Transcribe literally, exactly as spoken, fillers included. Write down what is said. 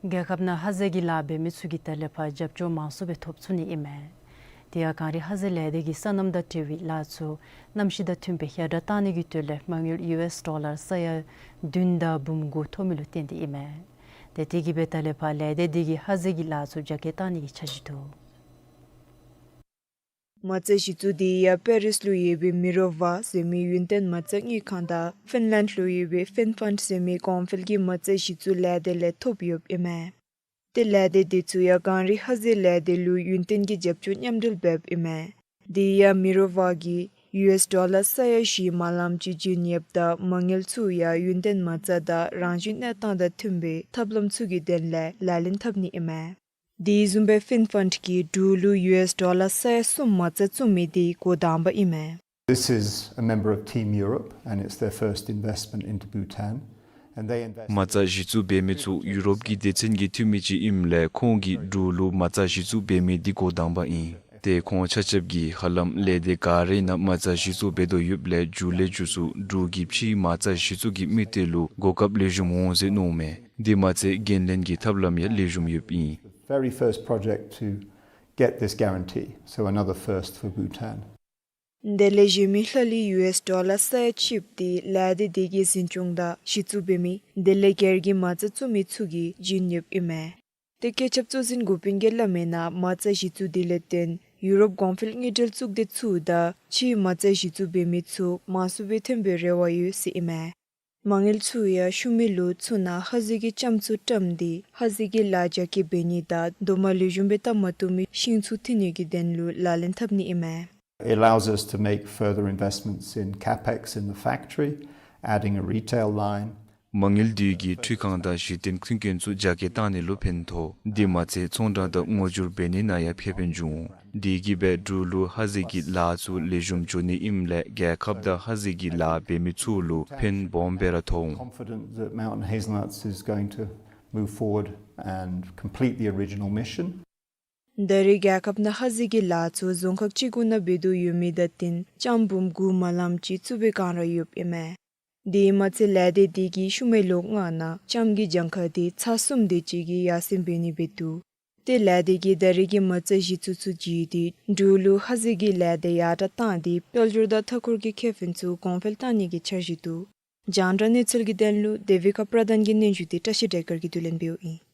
རྒྱལ་ཁབ་ནང་ཧ་ཟེལ་གྱི་ལཱ་འབད་མི་ཚུ་གིས་ད་ལས་ཕར་རྒྱབ་སྐྱོར་མང་སུ་སྦེ་ཐོབ་ཚུགས་ནི་ཨིན་མས། དེ་ཡང་གངས་རི་ཧ་ཟེལ་ལས་སྡེ་གིས་སོ་ནམ་དང་འབྲེལ་བའི་ལཱ་ཚུ་གནམ་གཤིས་དང་མཐུན་པའི་ཡར་དྲག་གཏང་ནི་གི་དོན་ལས་མ་དངུལ་ཡུ་ཨེསི་ཌོ་ལར་ས་ཡ་བདུན་དང་འབུམ་དགུ་ཐོབ་མི་ལུ་བརྟེན་ཏེ་ཨིན་མས། ཏེ་དེ་གིས་སྦེ་ད་ལས་ཕར་ལས་སྡེ་དེ་གིས་ཧ་ཟེལ་གྱི་ལཱ་ཚུ་རྒྱ་སྐྱེད་གཏང་ནི་གི་འཆར་གཞི་འདུག། མ་རྩ་གཞི་བཙུགས་དེ་ཡང་པེ་རིས་ལུ་ཡོད་པའི་མི་རོ་ཝ་ཟེར་མི་ཡུན་བརྟན་མ་རྩ་དངུལ་ཁང་དང་ཕིན་ལེནཌ་ལུ་ཡོད་པའི་ཕིན་ཕཱནཌ་ཟེར་མི་གོང་འཕེལ་གྱི་མ་རྩ་གཞི་བཙུགས་ལས་སྡེ་ལས་ཐོབ་ཡོདཔ་ཨིན་མས། ཏེ་ལས་སྡེ་དེ་ཚུ་ཡང་གངས་རི་ཧ་ཟེལ་ལས་སྡེ་ལུ་ཡུན་བརྟན་གྱི་རྒྱབ་སྐྱོར་མཉམ་འབྲེལ་འབདཝ་ཨིན་མས། དེ་ཡང་མི་རོ་ཝ་གིས་ཡུ་ཨེསི་ཌོ་ལར་ས་ཡ་བཞི་མ་ལམ་ཅིག་བྱིན་ཡོདཔ་ད་མ་དངུལ་ཚུ་ཡང་ཡུན་བརྟན་མ་རྩ་དང་རང་བཞིན་གནས་སྟངས་དང་མཐུན་པའི་ཐབས་ལམ་ཚུ་གི་དོན་ལས་ལག་ལེན་འཐབ་ནི་ཨིན་མས། དེ་བཟུམ་སྦེ་ཕིན་ཕཱནཌ་གིས་འབྲུག་ལུ་ཡུ་ཨེསི་ཌོ་ལར་ས་ཡ་གསུམ་མ་རྩ་བཙུགས་མི་དེ་འགོ་དང་པ་ཨིན་མས། This is a member of Team Europe and it's their first investment into Bhutan. And they invest མ་རྩ་གཞི་བཙུགས་འབད་མི་ཚུ་ཡུ་རོབ་ཀྱི་སྡེ་ཚན་གྱི་འཐུས་མི་ཅིག་ཨིནམ་ལས་ཁོང་གིས་འབྲུག་ལུ་མ་རྩ་གཞི་བཙུགས་འབད་མི་དེ་འགོ་དང་པ་ཨིན། ཏེ་ཁོང་ཆ་ཁྱབ་ཀྱིས་ཧ་ལམ་ལས་སྡེ་ག་རའི་ནང་མ་རྩ་གཞི་བཙུགས་འབད་དོ་ཡོདཔ་ལས་མཇུག་ལས་མཇུག་སུ་འབྲུག་གི་ཕྱིའི་མ་རྩ་གཞི་བཙུགས་ཀྱི་དམིགས་གཏད་ལུ་གོ་སྐབས་ལེགས་ཤོམ་འོང་ཟེར་མནོཝ་མས། དེ་མ་ཚད་འགན་ལེན་གྱི་ཐབས་ལམ་ཡང་ལེགས་ཤོམ་ཡོདཔ་ཨིན། Very first project to get this guarantee, so another first for Bhutan. དེ་ལས་གཞན་མི་ལྷག་ལུས་ཡུ་ཨེསི་ཌོ་ལར་ས་ཡ་གཅིགཔོ་དེ་ལས་སྡེ་དེ་གིས་འཛིན་སྐྱོང་དང་གཞི་བཙུགས་འབད་མི་དེ་ལས་སྒེར་གྱི་མ་རྩ་བཙུགས་མི་ཚུ་གིས་བྱིན་ཡོདཔ་ཨིན་མས། ཏེ་བཀོད་ཁྱབ་གཙོ་འཛིན་འགོ་དཔོན་གྱིས་སླབ་མིའི་ནང་མ་རྩ་གཞི་བཙུགས་དེ་ལས་བརྟེན་ཡུ་རོབ་གོང་འཕེལ་དངུལ་འབྲེལ་གཙུག་སྡེ་ཚུ་དང་ཕྱིའི་མ་རྩ་གཞི་བཙུགས་འབད་མི་ཚུ་མང་སུ་སྦེ་ཐོན་པའི་རེ་བ་ཡོད་ཟེར་ཨིན་མས། མ་དངུལ་ཚུ་ཡང་ཤུལ་མའི་ལོ་ཚུ་ནང་ཧ་ཟེལ་གྱི་ལྕངམ་ཚུ་བཀྲམ་སྟེ་ཧ་ཟེལ་གྱི་ལཱ་རྒྱ་སྐྱེད་འབད་ནི་དང་རྡོག་མ་ལེགས་ཤོམ་སྦེ་བཏབ་མ་བཏུབ་མི་ཤིང་ཚུ་འཐེན་ནི་གི་དོན་ལུ་ལག་ལེན་འཐབ་ནི་ཨིན་མས། It allows us to make further investments in capex in the factory, adding a retail line. མ་དངུལ་དེ་གིས་འཕྲུལ་ཁང་དང་གཞི་རྟེན་མཐུན་རྐྱེན་ཚུ་རྒྱ་སྐྱེད་གཏང་ནི་ལུ་ཕན་ཐོགས། དེ་མ་ཚད་ཚོང་བསྒྲགས་དང་ངོ་སྦྱོར་འབད་ནི་ནང་ཡང་ཕན་ཐོགས་འབྱུང་། དེ་གིས་སྦེ་འབྲུག་ལུ་ཧ་ཟེལ་གྱི་ལཱ་ཚུ་ལེགས་ཤོམ་འགྱོ་ནི་ཨིནམ་ལས་རྒྱལ་ཁབ་དང་ཧ་ཟེལ་གྱི་ལཱ་འབད་མི་ཚུ་ལུ་ཕན་སྦོམ་སྦེ་ར་ཐོགས་འོང་། Confident that Mountain Hazelnuts is going to move forward and complete the original mission. ད་རེས་རྒྱལ་ཁབ་ནང་ཧ་ཟེལ་གྱི་ལཱ་ཚུ་རྫོང་ཁག་བཅུ་དགུ་ནང་འབད་དོ་ཡོད་མི་དང་བསྟུན་ལྕངམ་འབུམ་དགུ་མ་ལམ་ཅིག་བཙུགས་པའི་བསྒང་ར་ཡོདཔ་ཨིན་མས། དེ་མ་ཚད་ལས་སྡེ་དེ་གིས་ཤུལ་མའི་ལོ་ལྔ་ནང་ལྕངམ་གྱི་གྱངས་ཁ་དེ་ཚར་གསུམ་དེ་ཅིག་གི་ཡར་སེང་འབད་ནི་འབད་དོ། ཏེ་ལས་སྡེ་གིས་ད་རེས་ཀྱི་མ་རྩ་གཞི་བཙུགས་ཚུ་བརྒྱུད་དེ་འབྲུག་ལུ་ཧ་ཟེལ་གྱི་ལས་སྡེ་ཡར་དྲག་བཏང་སྟེ་དཔལ་འབྱོར་དང་མཐའ་འཁོར་གྱི་ཁེ་ཕན་ཚུ་གོང་འཕེལ་གཏང་ནི་གི་འཆར་གཞི་འདུག། རྒྱང་བསྒྲགས་གནས་ཚུལ་གྱི་དོན་ལུ་དེ་བི་ཀ་པྲ་དཱན་གྱི་སྙན་ཞུ་དེ་བཀྲ་ཤིས་སྒྲོལ་དཀར་གྱིས་བསྡུ་ལེན་འབདཝ་ཨིན།